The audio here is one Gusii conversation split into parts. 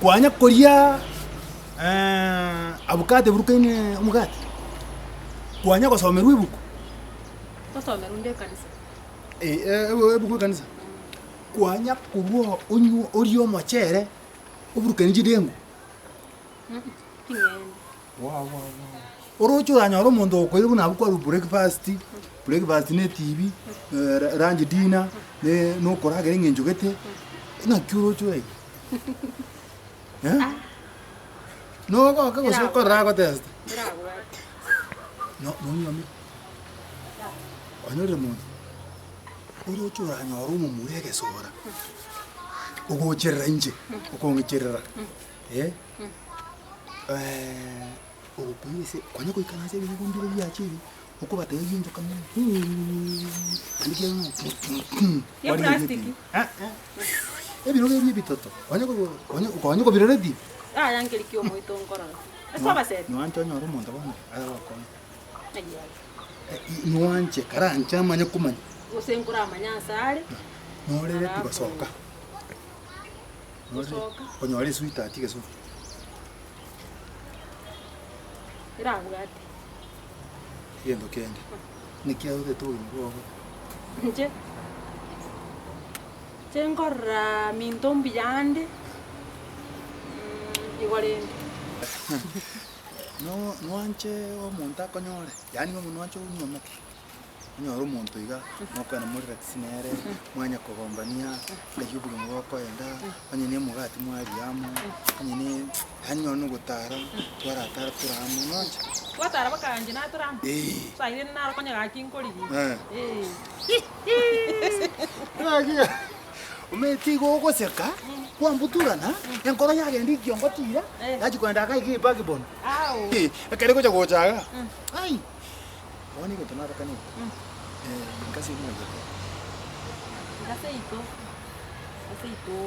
Kwanya koria avocado eburukaine omogati? Kwanya gosomerwa ebuku? Ngosomerwa nde ekanisa. Ebuku ekanisa? Kwanya korwa onywe orie omochere oburukanie chidengu? Ting'ende. Oroche oranyore omonto okoira buna abwo kwarwa breakfast, breakfast na etibi, lunch dinner, na okoragera eng'encho gete, ng'aki oroche oraigwe? Eh? Nogoka gose okorora agotesta? Nonyuomire? Kwanyorire monto? Oroche oranyore omomura egesora, ogocherera inche, okong'icherera, eh. Ogokoira ase konya goikara ase ebirogo mbire biacha ebi, okobatebia chinchoka naende kiagera Ya plastic. ebirogo ebi ebitoto, konya konya konya kobiroretie. Yaya nkeri kia omoito nkorora. Ase obaseti. Noanche onyore omonto bono agokonye. Ayio aye. Noanche karanche amanye komanya. Gose nkoramanye ase are. Norereti gosoka. Gosoka. Konyora esweetheart gesoka. Erabwate. Egento kende, naki aotete obogima bwao? Inche, inche nkorora minto mbuya ande, igo rende. No- noanche omonto akonyore, yaani noanche onyuomeke. Onyore omonto iga, mokogenda more relax nere, mwanya kogombania, ng'ai obogima bokoenda, onye na omogati mwaria amo, onye ne yaani nonye na ogotara, twaratara tore amo, noanche? Twatara mpaka inche natore amo? Eeh. Saa ere naro konya gaki nkorigia. Eh. Eeh. Gaki omanyete igo ogoseka, kwambuturana, enkoro yagenda ekiongo tira, Eh. yachia kogenda iga iga ebackbone. Ao. Ekero egocha gocha iga, ai. Bono egento nabakanire, nkase buna gete. Nkase ito, nkase ito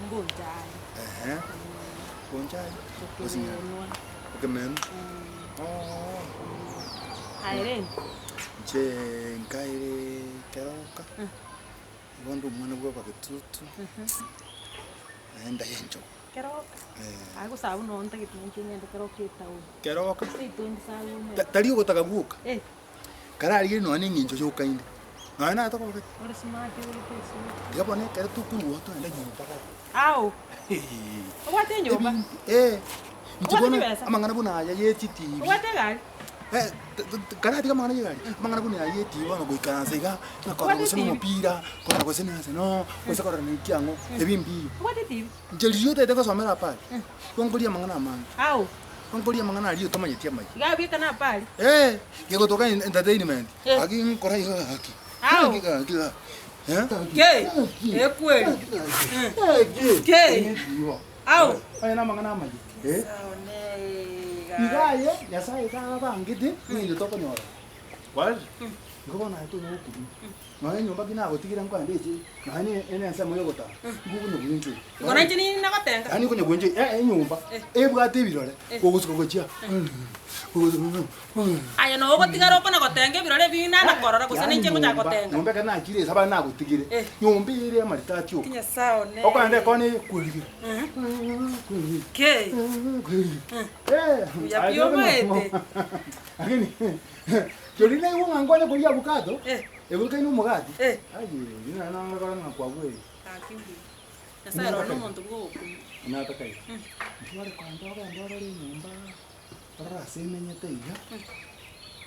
mbonchari. Ehe, bonchari, gose Okemenwa. Okemenwa, ooh. Aye rende? Inche nkaire keroka, igo nde omwana bwa abagetutu, naende enchogu. Keroka? Aye gose abwo noo ntagete ninche ng'ende keroka etaoni. Keroka. Ase etondi saga omanyete. Tari ogotaka gwoka. Eh. Kararigereria nonya na eng'encho yoka inde. Nonya natogogete. Ore smart obegete esuti. Tiga bono ekero tokorwa togende nyomba bono. Ao. Obwate enyomba? Eh. Inche Obwate bono chibesa? amang'ana buna aya ye chitibi. Obwate egari? Eh, karatiga amang'ana ye egari, amang'ana buna aya ye etibi bono goikaransa iga, ng'a korora Obwate gose na etibi? omopira, korora gose na ase no, gose korora na ekiang'o, ebi mbiyo. Obwate etibi? Inche riria otagete gosomera apari, igo nkoria amang'ana amange. Ao. Igo nkoria amang'ana aria otamanyeti amaya. Iga abweka na apari. Eh, gegotoka en- entertainment, Eh. gaki nkora iga gaki. Ao. Gaki gaki ga- eh. Kei, ekweri. Kei. Ao. Aye namang'ana amaya. Eh. Sawa ne Iga aye, Nyasaye iga abangete, eng'encho tokonyora. Kwarorire? Igo bono aye tonya gokumia. Nonya enyomba ki nagotigire nkoenda eche, nonya ne ene ensemo yogotara, igo okonya gwenchoria. Igo nainche nini nagotenga. Yaani okonya gwenchoria, eh enyomba, Eh. ebwate ebirore, Eh. kogosuka gochia, Aye noo ogotigara okona gotenga ebirore ebi nana korora gose Yaani ninche ngochaka nyomba, gotenga. nyomba ekero nachire ase abana nagotigire, Eh. nyomba ere amaritati oka. Nyasae one. Okoenda ekona eye, kwerigera. Kei. Eh, Buya aye pi omaete. Lakini, Rirorio naigwe ng'a nkonye koria avocado, Eh. eburukaine omogati, Eh. aye, riria nare nagokora ng'a kwagweire. Gaki mbuya. Nyasae oro nomonto bw'ogokumia. Natakaire. Ntware kwanza ogende orore enyomba, orore ase emenyete iga,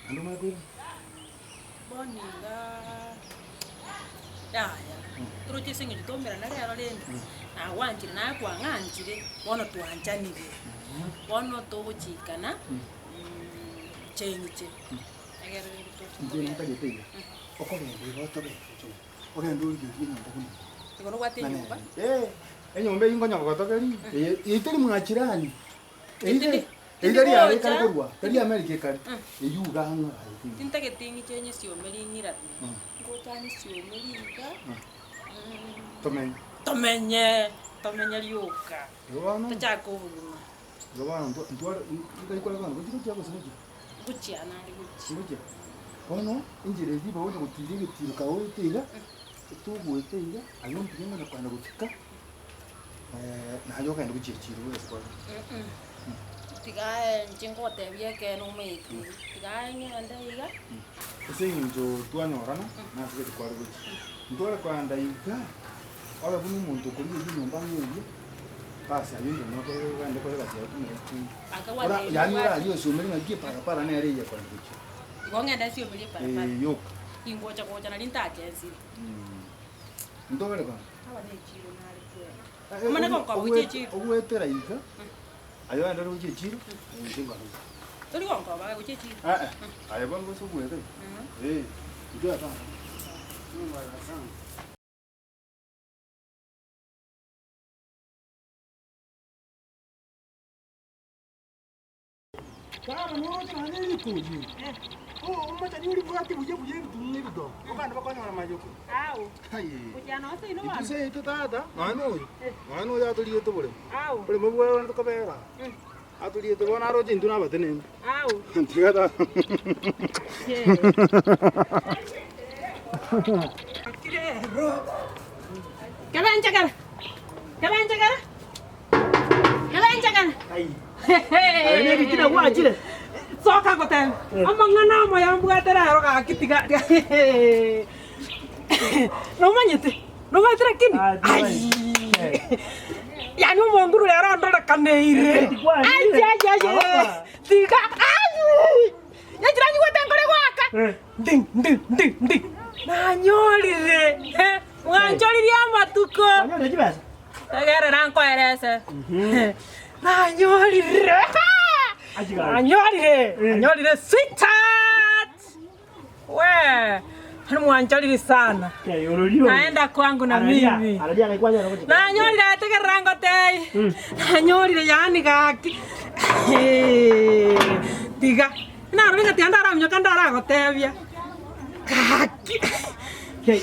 naende omanye koirana. Bono igaa, yaya, toroche ase eng'encho twaumerana rero rende, nagwanchire naye kwang'anchire, bono twanchanire, bono togochikana. Chenche, egere rende toche Inche kogenda. ntagete iga, okogenda iga otobe gocha ogende origererie enyomba buna eye. Igo nobwate enyomba? Eh, enyomba eywo nkonya gogotogeria, eye eye teri mwachirani, eywo Tindi- tari eywo tari are ekare tindigocha. korwa, tari America ekare, eywo iga ang'e aye teiyo. Tintageti ng'iche nyesiomeri ng'irane, ngocha nyesiomeri iga, Tomenye. tomenye, tomenye rioka, Igo bono, tochake obogima. Igo bono ntwa ntware ntari kore bono gochia gochia gose gochia? Gochia nare gochia. Gochia. Bono enchera eria bagocha gotiira egetiro kagoeta iga, togoeta iga, aye ompirie ng'a kogenda gotika. Naye ogende gochia echiro bwesi kore. Tiga inche ngotebie ekeene omanyete, tiga ng'ende iga. Ase eng'encho twanyorana, nase gete kware gochia. Ntware koenda iga, obe buna omonto okorigereria enyomba ng'a eyio, basi ayio oirane okore ogende okore egasi yago tumore chumbi. Ora yaani orarigie osiomere ng'aki eparapara nere eye ekogenda gochia. Igo ng'ende nsiomeri eparapara. Eeh yoka. Ingocha gocha nari ntachensire. Ntogere konya. Aba ne echiro nare kwega. Omanye gonkoba gochia echiro. Ogwetera iga, aye ogenderere gochia echiro, inche nkoruga. Tori gonkoba aye gochia echiro? Eh eh, aye bono gose ogwete, eh, intwe tata. Baba noroche nonya ne rikori eri, omochani oribwate buya buya ebitunu na ebidongo, abande bakonyora amayoko. Aye, intwe seito tata, nonya na oyo, nonya na oyo atoriete oboremo, oboremo bwaye tokobera aa, atoriete bono aroche intwe nabatenenku. Tiga tata. Kebenchegere, kebenchegere. Soka goteba amang'ana amaya mbwate rero gaki tiga nomanyete nomanyete lakini aii yaani omonguru rero ondorekaneirie aiaiaiai tiga aii nyanchera nyigwete nkore goaka ndi ndi ndi ndi nanyorire mwanchoririe amatuko. Tegerera nkoerese. Nanyorire. Nanyorire. Nanyorire sweetheart. We. Yaani mwanchorire sana. Naenda kwangu na mimi. Nanyorire tegerera ngotebie. Nanyorire yaani gaki. Tiga. Narorire ng'a tiga ndaraminyoka ndaragotebia. Gaki.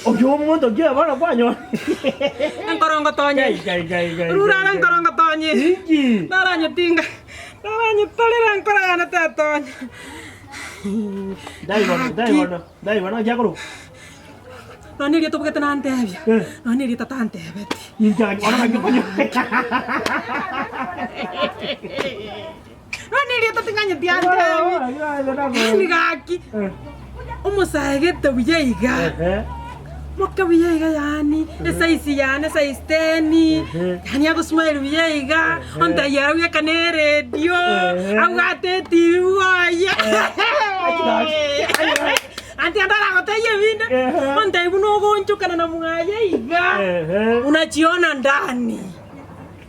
Oyio omonto ki oyo bono kwanyora? Enkorongo tonye. Gai, gai, gai, gai, Rurara gai, gai. enkorongo tonye. Inki? Naranyetinga. Naranyetorera enkoro yane tetonya. Ndai bono, ndai bono, ndai bono naki akorokwa? Nonya erieta obogete nantebia. Eh. Nonya erieta tantebeti. Inki gaki bono naki okonyora? Nonya erieta ting'anyeti antebi. Gaki. Omosae gete buya iga. Moke buya iga yaani, esize yane esize teni, yaani agosmile buya iga, ontebia ere bweka na eredio, abwate etibi bwoye. Anti ande aragotebia ebinde, ontebia buna ogoonchokana na mwaye iga, unajiona ndani.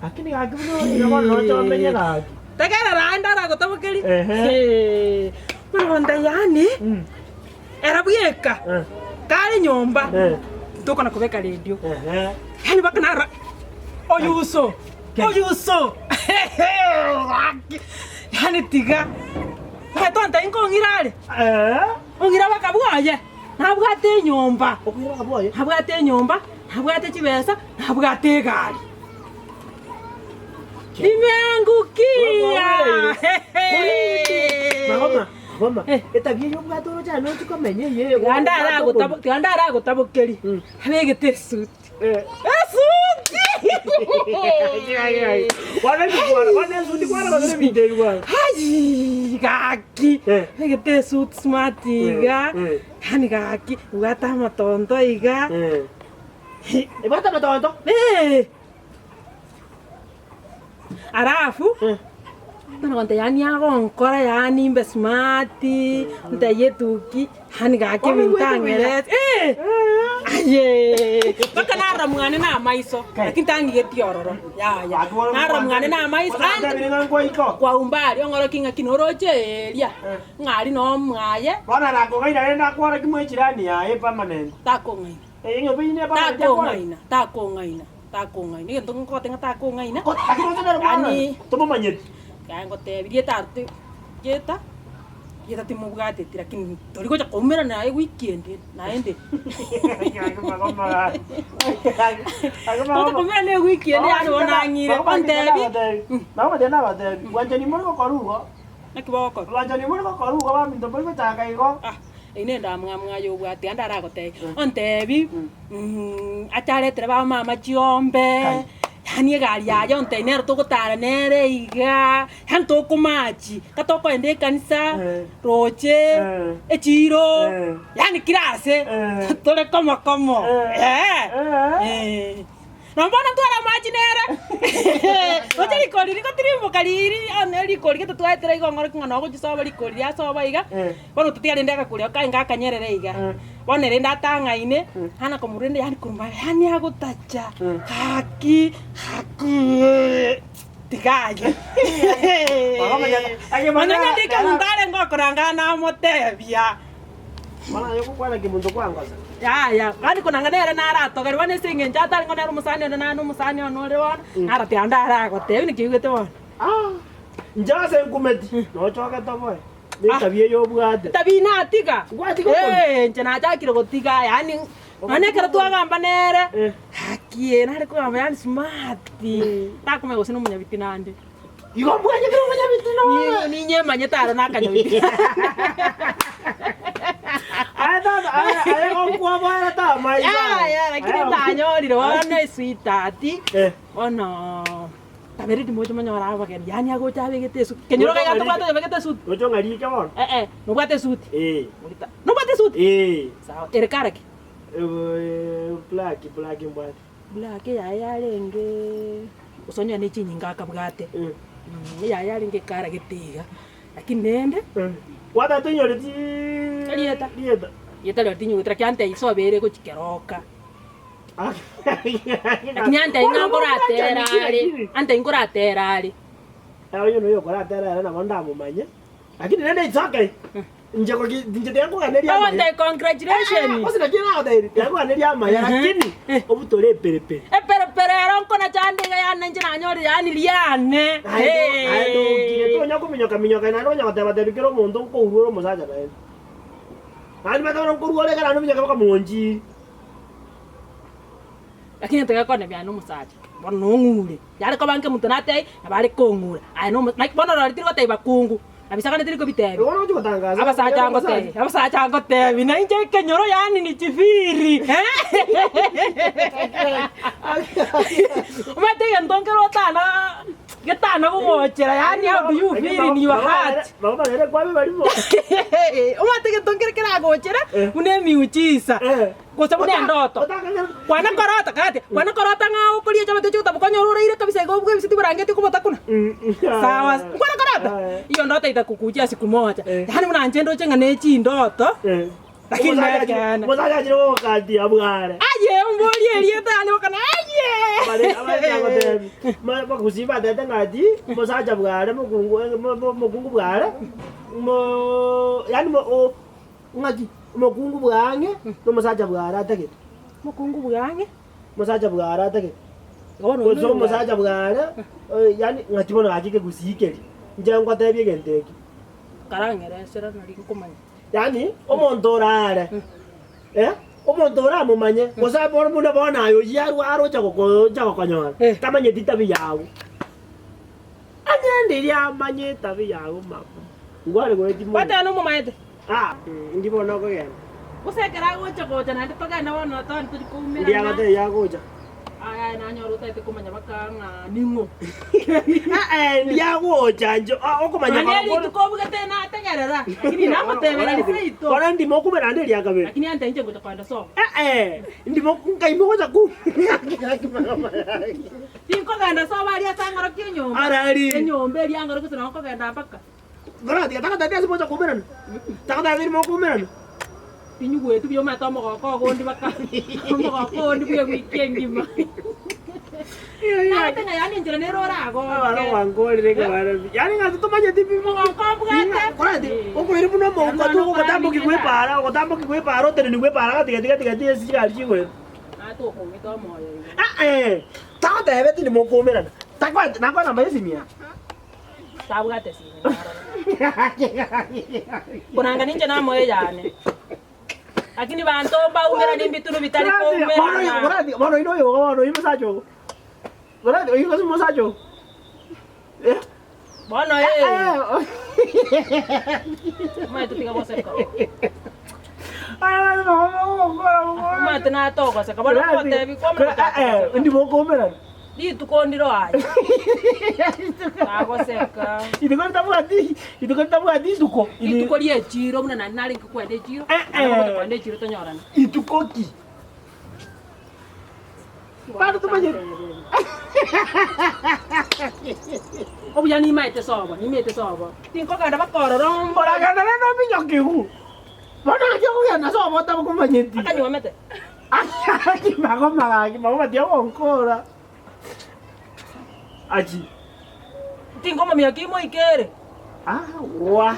Lakini gaki buna orire bono noche omenye gaki. Tegerera aye ndaragotabokerie. Ehe. Hee. Bono onde yaani, Mm. ere bweka, Eh. kare nyomba, Eh. tokona kobeka redio. Ehe. Yaani mpaka nara oyuso, oyuso. Gaki. Yaani tiga. Tontai nkong'ira are. Eh. Ong'ira baka bwoye, nabwate enyomba. Okong'ira baka bwoye. Nabwate enyomba, nabwate chibesa, nabwate egari. Nimeangukia! Magoma, magoma. Etabia eyio obwate oroche aye nochi komenya eye. Tiga ndaragotabokeri, abegete esuti. Esuti! Bono ebikwana, bono esuti kwana gose ebinto ebi kwana. Aii, gaki! Eh. Abegete esuti smart iga, Eh. yaani gaki, obwate amatonto iga. Eh. Ebwate amatonto? Eh. Alafu, bono gonte yaani agonkora yaani mbe smart, ntaiyo etuki, yaani gaki ebinto ang'ereti eh! Aye! Mpaka narora mwane na amaiso, lakini tang'igeti ororo, yaya. Narora mwane na amaiso, kwa umbali ong'orokia ng'aki noroche eria, ng'a aria noo mwaye. Bono arakong'aina rende akworokia mwechirani yaye permanent. Takong'aina. Takong'aina, takong'aina, takong'aina, egento nkogotebia ng'a takong'aina, yaani Tomomanyeti. yaya ngotebi rieta ati rieta, rieta timobwateti lakini tori gocha koumerana naye ewiki ende naende. Togocha koumerana ewiki ende yaani bono nang'ire, ontebi Nagobatebia nabatebi, bwanchani mbori gokora igo. Naki bogokora? Bwanchani mbori gokora igo baminto mbori gochaka igo. Ah, eyio nendamwamu aye obwate ande aragotebie, ontebi ache aretere bamama chiombe, Kai. Yaani egari yaye ontebia nere togotara nere igaa, yaani tokomachi, ka tokoenda ekanisa, roche, echiro, yaani kera ase, tore komo komo, eh. Nonya bono ntware amache nere, roche rikori rigotirimboka riiri one rikori gete twaetera igo ong'orokia ng'a nogochia sobo rikori ria sobo iga, bono totiga rende agakori ako kaye akanyerere iga. Bono rende atang'aine, ana komorua rende yaani korwa magega yaani agotacha, gaki gaki tiga ayio. Onye onye kemunto arenge okoranga namotebia. Bono aye ogokwana kemunto kwangosa. Yaya, yaani konanga nere naratogerwe bono ase eng'encho atari ng'a nere omosani one nane omosani one ore bono, naroteba ande aragotebie naki oigwete bono. Ah, inche ase nkumeti, nochoke toboe, na etabia eye obwate. Etabia natiga, Gwatiga okonywa? Eh, inche nachakire gotiga yaani, nonya ekero twagamba nere, Eh. gaki ee nare kogamba yaani smart, takomanya gose na omonyabiti nande. Igo mbwanyekire omonyabitina oye. Ninyemanyete aro nakanyabitina. Aye tata, aye aye gokwoboera tamaiso. Yaya, lakini nanyorire bono esweetheart, Eh. bono tabereti moche monyore abageni, yaani agocha abegete esuti, kenyoro gaiga tobwate oyobegete esuti? Gocha ong'arike bono. Eh eh, nobwate esuti? Eh. Morita, nobwate esuti? Eh. Sawa, ere kara ki? Eh, black, black mbwate. Black yaye yarenge gose onye ne chinyinga akabwate, eyaye yarenge ekara gete iga, lakini rende. Gwatagete oinyore chi Erieta. rieta. Rieta riaye tinyigwete lakini antebia isobe ere gochia keroka. Lakini antebia ng'a nkoratera are, antebia nkoratera are. Oyo noyo okoratera ere nabo ndamomanye, lakini rende it's okay. Inche koki inche tiga nkoganeria amaya. Ogontebia congratulation. Gose naki nagotebirie, tiga nkoganeria amaya lakini obutore eperepere. Eperepere ero nkonacha ande iga yaani nainche nanyorire yaani riane. Naende naende okire tonya kominyoka minyoka naende onya goteba tebi kera omonto nkourwa ore omosacha naende. Naende omanyete bono nkorwa ore ekero naende ominyoke mpaka monchiri. Lakini tiga kone biane omosacha, bono nong'ure, yare koba nke monto natebie, nabo are kong'ura, aye nomo naki bono rori tiri gotebia bakungu, nabisakane tiri kobitebia. Abasacha ngotebia, abasacha ngotebia, na inche ekenyoro yaani ni chifiri omanyete egento nkere otana getana gogochera yaani how do you feel in your heart? Omanyete egento nkere keragochera buna emiujiza. Gose buna endoto. Kwana korota, gati, kwana korota ng'a okoria echabati oche gotaboka onyore oraire kabisa iga obwe ebisiti borangeti okobotakuna. Sawa, kwana korota, hiyo ndoto itakukujia siku moja. Yaani buna inche ndoche ng'a ne chindoto, lakini nekeene. Omosacha achire gogokatia bware. Aye, omborie erieta yane gokana aye! Agotebi, abagusii batete ng'a ati, omosacha bware mokungu mokungu bware, mo yaani mo Ng'aki omokungu bw'ang'e na omosacha bw'aare atagete? Omokungu bw'ang'e. Omosacha bw'aare atagete. Bono Gose oyio noyo omosacha bw'aare, eh, yaani ng'aki bono gaki ekegusii keria, inche ngotebie egento eke. Karang'eresera nari nkomanya. Yaani, omonto ore aare, eh, omonto oramomanye, gose bono buna bono aye oyio arwa aroche gokocha gokonyora, Eh. tamanyeti tabia yago. Onye ndiria amanye etabi yago mama. Ngware goetia mono. Gwateba nomomaete. Ah, ndi bono okogenda. Gose ekero agocha gocha naende togende bono toni tori koumerana. Ndi agotebia agocha. Aya aye nanyora otagete komanya baka ng'a ning'o. Eh, ndi agocha inche ah, okomanya Mani korokwo. rituko obugete nategerera, lakini namotebereri seito. Bono ndimo okumera naende eria kabere. Lakini ante inche ngocha kogenda sobo. Eh, eh, ndimo nkaima ogocha ku. Tinkogenda sobo aria ase ang'orokia enyomba. Arari. Enyomba eria ang'orokia gose nabo nkogenda mpaka. Goratiga tagotebi ase mocha koumerana. Tagotebi mokumerana. Tinyigweti buya omanyete omogoko ogondi baka omogoko ogondi bwa ewiki engima. Nagete ng'a yaani enchera nere Abana oragoke. gwankorire ekebare pi. Yaani ng'a titomanyeti pi. Omogoko obwate. Korati okoira buna omouko tu ogotamboki gwa epaara ogotamboki gwa epaara oteneni gwa epaara gati gati gati gati ase chigari chigoeta. Naye tokong'ita omoyo igo. Eh, tagotebeti nimokoumerana. Takoete nakoe namba y'esimi yane. Tabwate esimi naroro. Koranga ninche namoe eyane. Lakini banto mbaumerani mbitunu bitari koumerana. Bono bono oino oyo bono oyo mosacha ogo. Bono oyo gose mosacha ogo. Eh. Bono eh. Omanyete tiga goseka. Omanyete natogoseka bono ngotebi kwamanya gochaka goseka. Ndimo okoumerana. Rituko ndiro aye. Nagoseka. Rituko ritabwati, rituko ritabwati rituko. Rituko ri'echiiro buna naende narenge kwenda echiiro, Eh, naende eh. gocha kwenda echiiro tonyorane. Rituko ki? Bado tomanyeti. Obuya nimaete sobo, nimaete sobo. Tinkogenda mpaka ororo mbore. Oragenda rende ominyokigu. Bono naki okogenda sobo otakomanyeti. Akanywomete. Aki magoma gaki, magoma tiga gonkora. Achi. Tinkomomia ki moikere. Ah, wa.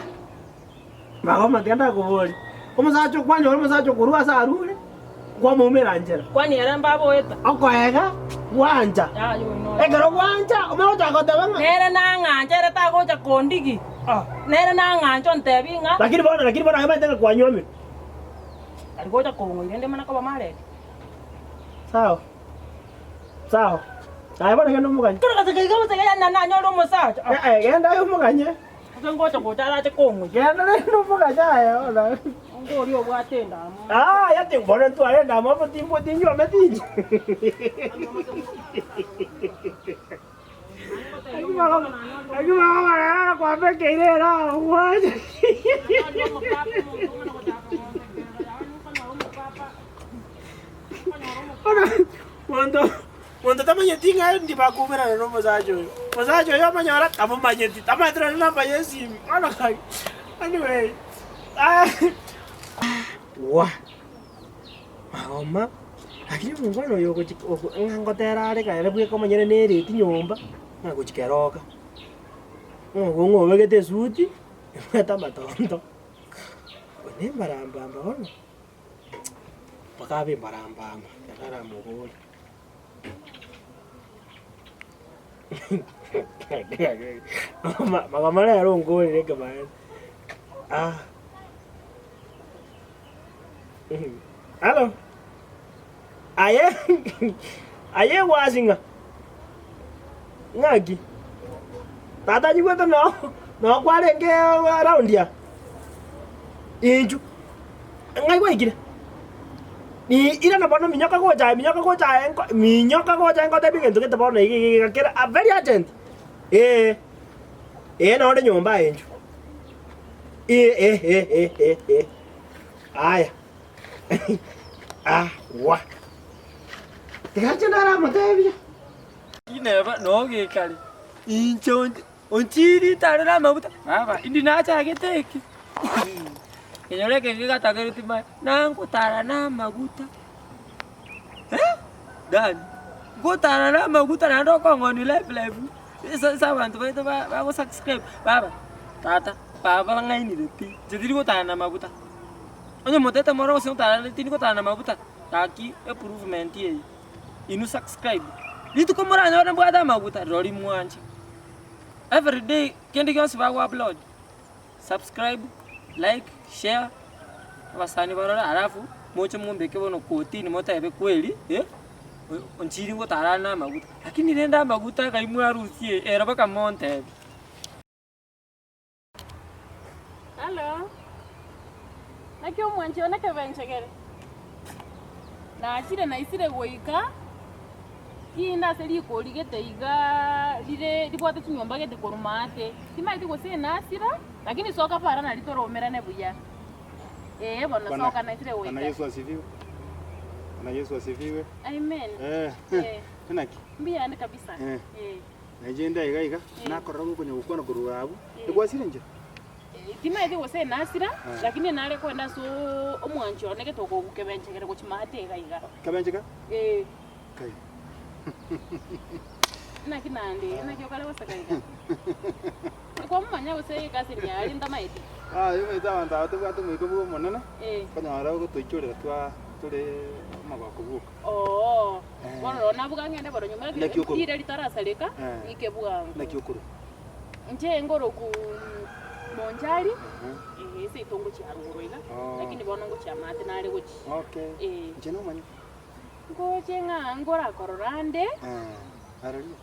Magoma tiga ndakoboria. Omosacha okwanyora omosacha okorwa ase arure, kwamoumera nchera. Kwani ere mbaboeta. Okoega, gwancha. Yaya oino. Ekero gwancha, omanye gochaka goteba ng'a. Nere nang'ancha ere tagocha kondigi. Nere nang'ancha ontebi ng'a. Lakini bono, lakini bono aye omanyete ng'a kwanywomire. Tari gocha kong'oira inde mana koba mareti. Sawa. Sawa. Aye bono genda omoganye. Kera gose kaiga gose kaiga na nanyore omosacha. Eh, eh, genda aye omoganye. Gose ngocha gocha arache kong'oira. Genda rende omoganye aye bono. Onde oria obwate endamwamu. Ah, yati bono ntware endamwamu timbo tinywometi inche. Lakini mama rero kwambekeire era gwacha. Bono monto monto tamanyeti ng'a ndi bakumerana na omosacha oyo. Omosacha oyo omonyora tamomanyeti, tamanyeti nonye namba ya esimi. Bono gaki, anyway, wa. Magoma, lakini omongwana oyo ogochi ogo ng'a ngotera are kare bweka omonyene na ereti nyomba, ng'a gochi keroka. Ng'a ogo ng'a obegete esuti, ebwate amatonto, oyo na embarambamba bono, mpaka abe embarambamba ekero aramobori. Magoma rero onkorire ekemanyererio ah. Halo, aye aye egwasi ng'a ng'aki? Tata anyigwete noo noo kwarenge round aa, inchu, ng'ai gwaikire? Irana bono minyoka gocha aye minyoka gocha aye nko minyoka gocha aye ngotebie egento gete bono iga iga iga kere very urgent, eh, eh nonde nyomba aye inchu. Eh eh eh eh eh eh. Aya. Ah, wa. Tiga inche naramotebia. Ineba nogekare, inche onche onchiri ntare na amaguta, baba indi nachagete eke, kenyoro eke gegatagereti maya, nangotara na amaguta eh, Dani, ngotara na amaguta naende okong'onia live live, ase ase abanto baito ba bagosubscribe, baba, tata. Baba bang'ainire pi, inche tindi gotara na amaguta. Onye motete more gose ntararire tindi gotara na amaguta, gaki eprovement eye, inwe subscribe. Rituko moranyore mbwate amaguta, rirorio mwanche. Everyday kende gionsi bago upload, subscribe, like, share, abasani barore alafu moche mombeke bono kotini motebe kweri eh, onchiri ngotara na amaguta. Lakini rende amaguta ngai mwarusie ero mpaka montebie. Hallo, naki omwanchi one kebenchegere? Nachire naisire goika, kinde ase rikori gete igaa rire ribwate chinyomba gete korwa maate, timanyeti gose enasira, lakini soka para nari toromerane buya. Ee bono Bwana- soka naisire Bwana goika. Yesu asifiwe. Bwana Yesu asifiwe. Amen. Eh, Eh, naki? mbuya ande kabisa. Eh. Eh. Na inche inde iga iga, nakorora gokonya gokwana korwa abwo, ekwasire inche? Timaeti gose nasira, lakini nare kwenda ase omwanchi one gete okokebenchegera gochia maate iga iga. Kebencheka? Eh. Kai. Naki naende, naki okare goseka iga? Ekwamomanya gose egasi yaye ntamaeti? Ah, omanyete abanto aba tobwate omoika bwa Omonene, Eh. okonyora ogotoichorera twa tore omogoko bwoka. Oo, Eh. bono roro nabuga ng'ende bono nyuma Naki okorwa? rire ritarasareka, Eh. ng'ike bwango. Naki okorwa? Inche ngoroku Monchari, Ehe. eh, seito ngochia aroro iga, Oh. lakini bono ngochia amate nare gochia. Okay. Eh. Inche nomanye. Ngoche ng'a ngorakorora nde, Eh, aroria.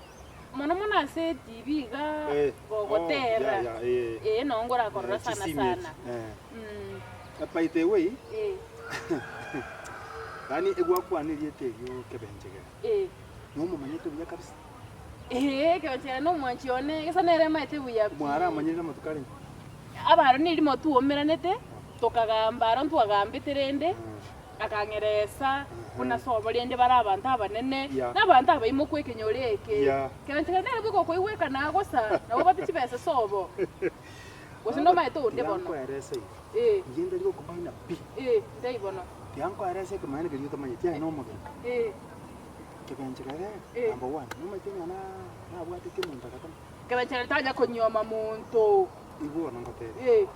mono mono ase etibi iga Eh. gogotera. Oh, ya, ya, eh. Eh, noo ngorakorora Eh, sana chisimi echi. sana. Eh. Mm, By the way, eh, yaani egwakwana erieta erio kebenchegera. eh. Nomomanyete buya kabisa. Ee, ekeonchera na omwanchi one, gesa nere emaete buya pi. Mwaramanyire amatuko arenge? Abaro nerimo twaumeranete, tokagamba aro ntwagambete rende, akang'eresa buna sobo rende bare abanto abanene, Yeah. na abanto abaimoku ekenyoro eke. Yeah. Keonchera nere bweka okoigwekana agosa, nabo bate chibesa sobo. Gose nomaete onde bono. Tiga nkoerese iga. Eh. Inche ntari gokomaina pi. Eh, ntaibi bono. Tiga nkoerese ekemanyererio keria otamanyeti aye nomogeni. Eh. Kebenchegere, Eh. number one, nomanyete ng'a nabwate kemonto agatama. Kebenchegere tanya konyioma monto. Igwa bono ngotebie. Eh.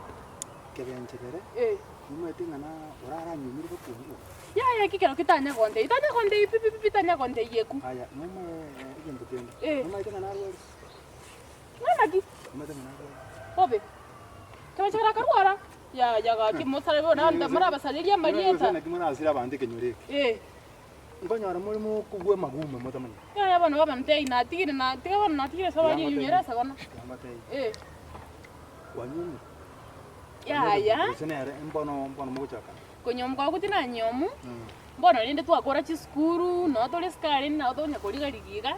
Kebenchegere, Eh. nomanyete ng'a na oraranyomire gokong'u. Yaya eki kero kitanya gontebia, tanya gontebia pi pi pi pi tanya gontebia eku. Aya, nomoe egento kende. Eh. Nomanyete ng'a narware. Ng'a naki? Nomanyete ng'a narware. Bobe. Kebenchegere akarwara. Yaya gaki mosare bono morabasarerie amarieta. Naki morasire abanto ekenyoro eke. Eh. Nkonyora more mokogwa amagume motamanyeti. Yaya bono baba ntei natigire na tiga bono natigire ase Tiga rinyunyere ase bono. Tiga mbatebie. Eh. Kwanyuomire? Yaya. Gose nere mbono mbono mogochakana? Konyuomwa kwabo tinanyomu, mbono rende twakora chisukuru, noo tore sukari nabo tokonya koriga-rigia iga,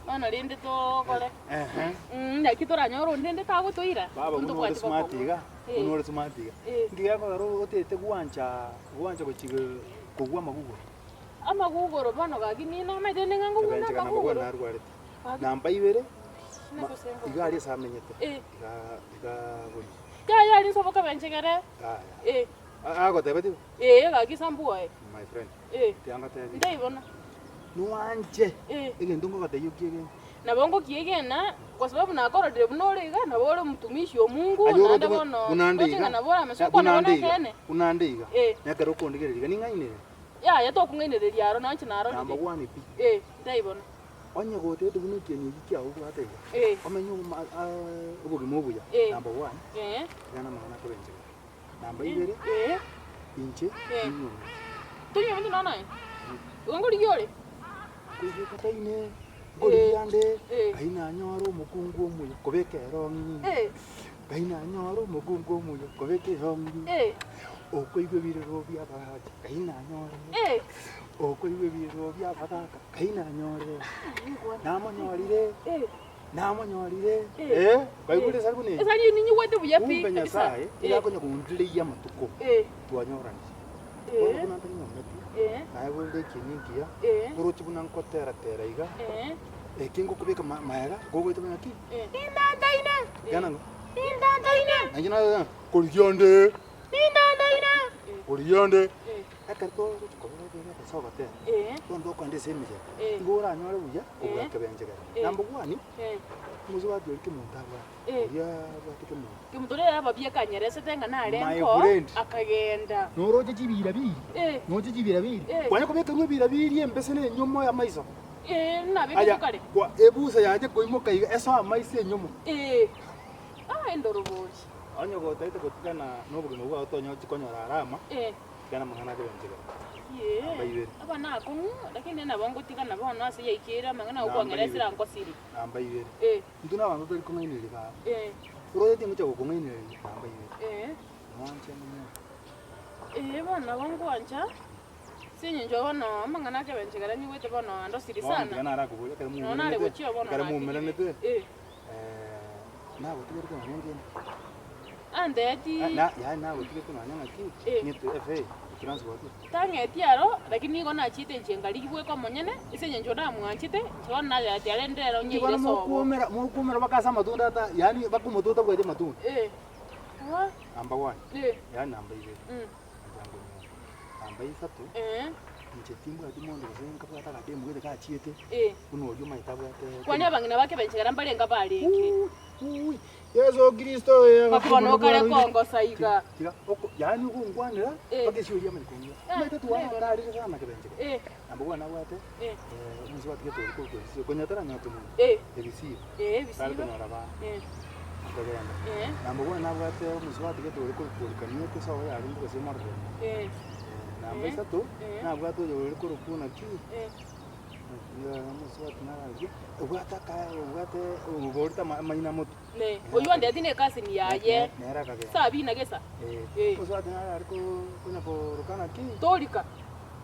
bono rende tokore. Ehe. Naki toranyore onde rende tagotoira, Baba buna ore ntobwati smart bokong'u. iga, Eh. buna ore smart iga. Eh. Nki gekogera otete gwancha gwancha gochi kogwa amagugoro? Amagugoro bono gaki nina omanyete rende ng'a ngogunda Kebencheka namba amagugoro. one narwarete. Gaki. Namba ibere, ma- Nako sengo. iga aria ase amenyete. Eh. Iga iga bori. Yaya aria nsobo kebenchegere. Yaya. Eh. Agoteba tiga? Eh gaki sambuoe. My friend. Eh. Tiga ngotebie. Ntaibi bono. Nwanche Eh. egento ngogotebia okiegene. Nabo ngokiegena, kwa sababu nakororire buna ore iga, nabo ore omotumishi o Mungu, Aye naende oroche bono buna nde roche iga, ng'a nabo ore amase buna okwana bono nde iga, ekeene. buna nde iga, Eh. nekero okondigereria iga ning'ainereria. Yaya tokong'ainereria aro nonye inche narorire. Namba one pi. Eh, ntaibi bono. Onye gotebete buna ekieni eki kiago obwate iga, Eh. omenye oboma obogima obuya, Eh. namba one, Eh. tiga namang'ana akobenchera. Namba ibere, Eh. inche Eh. ninyuomete. Tonyuometi nonya naye? Igo nkorigia ore? Nkoigwete taine, nkorigia nde, Eh. ngai nanyore omokungu omuya, kobeka erong'i. Eh. Ngai nanyore omokungu omuya, kobeka erong'i. Eh. Okoigwa ebirero bia abagaaka, ngai nanyore. Eh. Okoigwa ebirero bia abagaaka, ngai nanyore. Namonyorire. Eh. Namonyorire. Eh. Eh, kwaigure esari buna eye? Esari eye ninyigwete buya pi Kumbe kabisa. Nyasaye Eh. iga akonya kondireia amatuko Eh. twanyoranire. Eh. Bono buna ntari nyometi, Eh. naye borende ekieni enkiya, Eh. oroche buna nkotera-tera iga, Eh. eki ngokobeka ma- maega, gogoeta buna ki? Eh. Nindantaine! Genda ng'o? Nindantaine! Nainche naye korigia onde! Nindantaine! Korigia onde! Eh. Ekero togochi kobera obere ase ogotera, Eh. bono tokoenda ase emeyega, Eh. nigo oranyore buya kobua Eh. kebenchegere. Eh. Namba one, Eh. omosubati oria kemonto abwate, Eh. oria abwate kemonto. Kemonto rero ababia akanyeresete ng'a My narengo, friend. akagenda. Noroche chibira biri, Eh. noche chibira biri, Eh. kwanya kobekerwa ebira biri embese na enyomo y'amaiso. Eh, nabeke Aya, kare. kwa ebusa yache koimoka iga esoe amaiso enyomo. Eh. Ah, endorobori. Onye gotaete gotigana nobogima bwao tonyochi konyora arama, Eh. tigana amang'ana akobenchegera. Yee. Namba ibere. Aba nakong'u, lakini nabo ngotigana bono ase yaikeire amang'ana Namba okwang'era ibere. esira nkosiri. Namba ibere. Eh. Intwe na abanto tari kong'ainereria baba. Eh. Oroche tingocha gokong'ainereria namba ibere. Eh. Mwanche mono. Eh, bono nabo ngwancha, ase eng'encho bono amang'ana akebenchegera nyigwete bono ando siri Bono sana. tiga narakoboria ekero Nonya nare muumeranete, gochia bono ekero natigire. muumeranete, Eh. nagotigerete nonya ngende. Anteti. Na, yaani nagotigerete nonya ng'aki, Eh. ng'ete FA, transport. Tang'eti aro, lakini nigo nachiete inche nkarigigwa bweka omonyene, ase eng'encho namwanchete, inche bono nayati are ndero Inki nyeire bono sobo. mokwomera, mokwomera mpaka ase amatunda ata, yaani mpaka omote otabwati amatunda. Eh. Wa. Number one, Eh. yaani namba ibere, Mm. inche nkonyora. Namba isato, Eh. inche timbwati monto gose nkabwate akademu gete gachiete, Eh. buna oria omanyete abwate. Kwani abang'ina bake benchegera mbarenge abarenge. Ui, Yeso Kristo oye Mpaka bono okare kongosa iga. Tiga, oko, yaani ogonkwanera, Eh. mpaka esiori yamanya kong'ira. Eh, Omanyete twatarire sana kebenchegera. Eh. Namba one abwate, Eh. eh, omosubati gete oria korwa ebisibo, konya taranyora kemonto. Eh. Ebisibo. Eh, Tari ebisibo. konyora abana. Eh. Akagenda. Eh. Namba one nabwate omosubati gete oria korwa korikaniete sobo yarenge gose morero. Eh. Namba Eh. isato, Eh. nabwate oyo ore korokwa naki, Eh. omosubati nararia, obwate aka obwate oborete amanyina motwe. Ne, oyio andeti ne cousin yaye. Nere akagenda. Sabina gesa. Eh. Eh. Omosubati nare are konya koroka naki. Torika.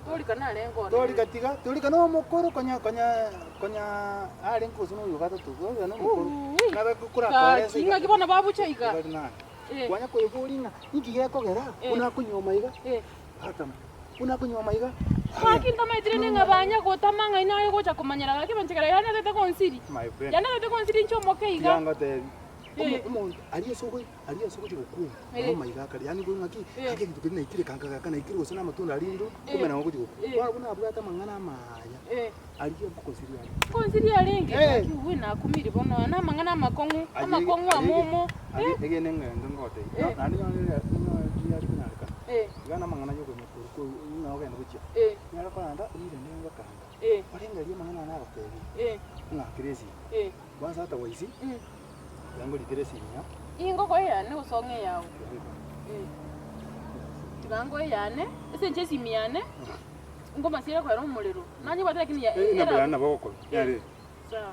Torika narenge one. Torika tiga, torika na omokoro konya konya konya arenge gose na oyo gatato, torika na omokoro. Uuwi. Nabe korakoresa Gaki, ng'aki bono babucha iga. Bari nane. Eh. Kwanya koyeboria ng'a inki gekogera Eh. buna akonyuoma iga, Eh. atama, buna akonyuoma iga, Gaki ntamaetire ning'a banya gotama ng'ai nare gocha komanyera gaki banchekera yaani atete gonsiri. My friend. Yaani atete gonsiri inche omoke iga. Tiga ngotebi, omo- Eh. omonto aria ase ogo aria ase ogochia gokuma, Eh. nabo amaiga akare, yaani korwa ng'aki, Eh. gaki egento keria naikire kanka gaka naikire gose na amatunda aria rero, Eh. kumbe nabo ogochia gokuma. Eh. Bono buna abwate amang'ana amaya, Eh. aria nkogosiria are. Ngonsiri arenge, Eh. gaki uwe nakumire bono aya namang'ana amakong'u, Aye, amakong'u aye, amomo. aye, Eh. egene ng'ende ngotebie, Eh. naende nyore nyore riari konyarekana. Eh. Iga namang'ana ya okonya korwa korwa ng'a ogende gochia. Eh. Nyare koranda, oirane ngokanga. Eh. Orengereria amang'ana aya nagotebirie, Eh. ng'akere esimi. Eh. Kwanza hata waisi, Mm. yangoritere esimi ya. Ingoko eyane gose ong'e eyao? Eh. Tiga ngoe eyane, ase inche esimi yane, ngomasiere koera omorero. Nanyebwate lakini ya Eh, nabo era- yane nabo ogokobi. Yare. Sawa.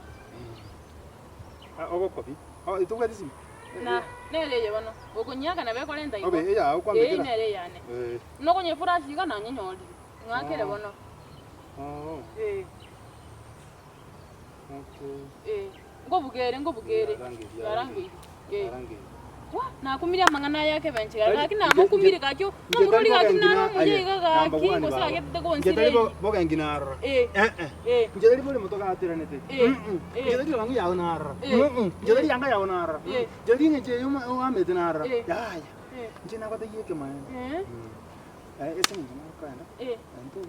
Ah, ogokobi. Oh, itobwati esimi? Na, nere eye bono. Okonyiaka nabo ekorenta igo. Obe, eyao Eh, kwambekera. nere eyane. Eh. Nokonyefurashi iga nanyenyorire. Ng'akere Ah. bono. Oh. Eh. Okay. Eh, ngobugere ngobugere. Yarangeria, Yarangeria. Eh. Yarangeria. Wa, nakumire amang'ana aya ekebenche gaki. Tari- Gaki namokumire gaki. Inche Nomorori tari gaki bogengi naro na- omuya aye, iga number gaki one gose baba. agetete Inche gonsira tari eri. bogengi narora. Eh. Eh, eh. Eh. Inche tari bore motogateranete. Eh. Mm-mm. Eh. Inche tari ebango yao narora. Eh. Mm-mm. Inche tari yanga yao narora. Eh. Inche tari eng'encho eye oma- oamete narora. Eh. Yaya. Eh. Inche nagotegia ekemaene. Eh. Eh, ase eng'encho nagokoenda, Eh. intwe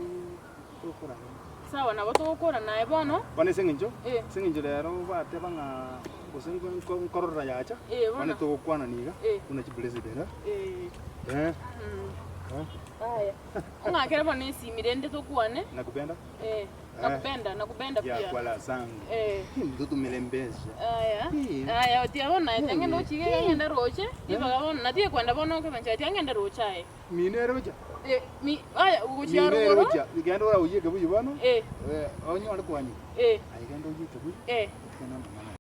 tokorara. Sawa nabo togokora naye bono. Bono ase eng'encho, Eh. ase eng'encho rero bateba ng'a gose nko- nko- nkorora yacha, Eh, bono. bono togokwanani iga, Eh. buna chipresident eh. Eh. Eh. Mm. Eh. Aya. Ong'akere bono esimi rende tokwane. Nakupenda? Eh. Nakupenda, nakupenda Ya pia. kwala zangu. Eh. Hii mtoto melembesha. Aya. Eh. Aya, otiga bono naye tiga ng'ende Eh. ochige iga ng'ende roche, ribaga bono natiga kwenda bono okebencha tiga ng'ende roche aye. Mino ere gochia? Eh, mi, aya, gochia Mino ere rogoro. gochia, genda ora oyie ekebuyu bono, Eh. eh, onyore kwanywa. Eh. Aye genda oyie ekebuyu, Eh. otigane amang'ana aya.